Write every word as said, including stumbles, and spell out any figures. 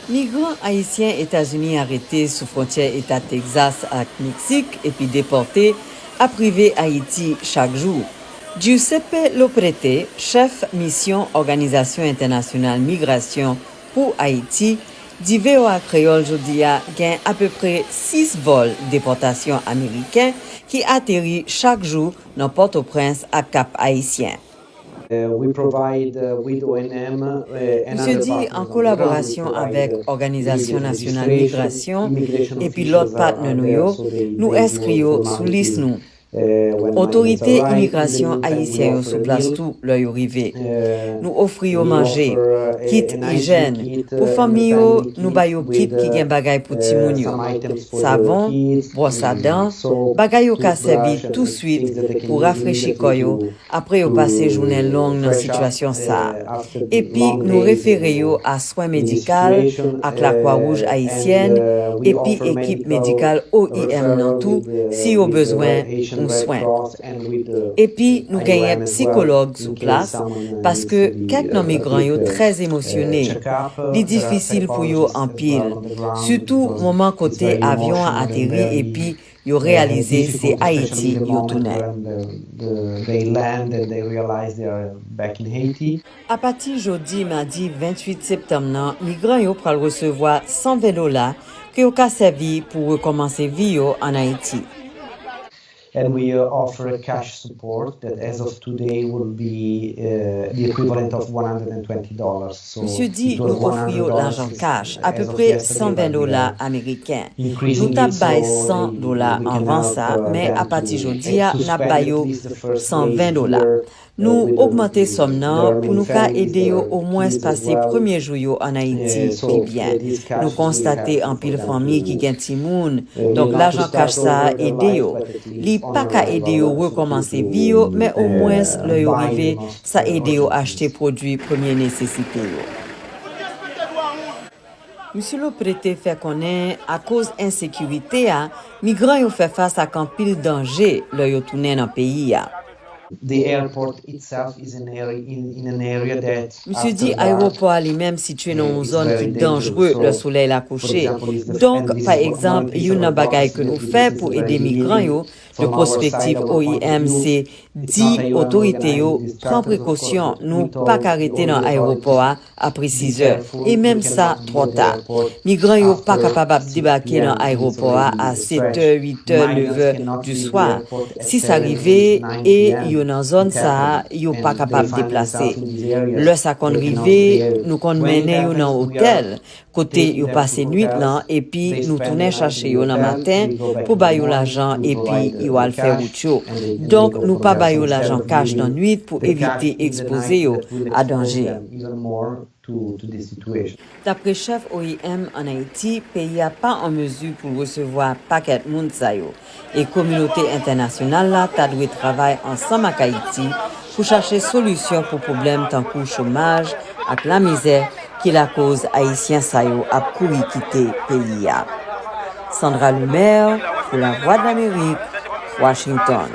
Migran ayisyen Etazini arete sou fwontyè eta Tegzas ak Meksik epi depòte ap rive Ayiti chak jou. Giuseppe Loprete, chèf misyon Òganizasyon Entènasyonal Migrasyon pou Ayiti, di V O A Kreyòl jodi a gen apeprè sis vòl depòtasyon ameriken ki ateri chak jou nan Pòtoprens ak Kap Ayisyen. Misye di, an kolaborasyon avèk Òganizasyon Nasyonal Migrasyon epi lòt patnè nou yo, nou enskri yo sou lis nou. Otorite imigrasyon ayisyen yo sou plas tou lè yo rive. Nou ofri yo manje, kit ijèn. Pou fanmi yo, nou ba yo kit ki gen bagay pou timoun yo. Savon, bwòs a dan, bagay yo ka sèvi touswit pou rafrechi kò yo apre yo pase jounen long nan sitiyasyon sa a. Epi nou refere yo a swen medikal ak Lakwa Wouj Ayisyèn epi ekip medikal O I M nan tou si yo bezwen yon swen. Epi nou genyen sikològ sou plas, paske kèk nan migran yo trè emosyone. Li difisil pou yo anpil, sitou moman kote avyon an ateri epi yo reyalize se Ayiti yo tounen. Apati jodi madi venntuit septanm nan, migran yo pral resevwa san ven dola ke yo ka sèvi pou rekòmanse vi yo ann Ayiti. And we uh, offer a cash support that as of today will be uh, the equivalent of one hundred twenty dollars. So Misye di nou ofri yo lajan kach, apeprè san ven dola ameriken. Nou t ap bay san dola anvan sa, men apati jodi a, n ap ba yo san ven dola. Nou ogmante sòm nan pou nou ka ede yo omwens pase premye jou yo ann Ayiti pi byen. Nou konstate anpil fanmi ki gen timoun, donk lajan kach sa a ede yo. Li pa ka ede yo rekòmanse vi yo, men omwens lè yo rive, sa ede yo achte pwodui premye nesesite yo. Misye Loprete fè konnen, akoz ensekirite a, migran yo fè fas ak anpil danje lè yo tounen nan peyi a. The airport itself is an area in, in an area that Misye di ayewopò a li menm sitye nan yon zòn ki danjre lè solèy la kouche. Donk, pa egzanp, youn nan bagay ke nou fè pou ede migran yo, de pwospektiv O I M, se di otorite yo pran prekosyon, nou pa ka rete nan ayewopò a apre sizè, e menm sa twò ta. Migran yo pa kapab ap debake nan ayewopò a a setè, witè, nevè di swa. Si sa rive e yo nan zòn sa a, yo pa kapab deplase. Lè sa konn rive, nou konn mennen yo nan otèl, kote yo pase nwit lan, epi nou tounen chache yo nan maten pou ba yo lajan, epi yo al fè wout yo. Donk, nou pa ba yo lajan kach nan nwit pou evite ekspoze yo a danje. Dapre chèf O I M ann Ayiti, peyi a pa an mezi pou l resevwa pakèt moun sa yo, e kominote entènasyonal la ta dwe travay ansanm ak Ayiti pou chache solisyon pou pwoblèm tankou chomaj ak lamizè ki lakoz Ayisyen sa yo ap kouri kite peyi a. Sandra Lemaire, pou Lavwadlamerik, Washington.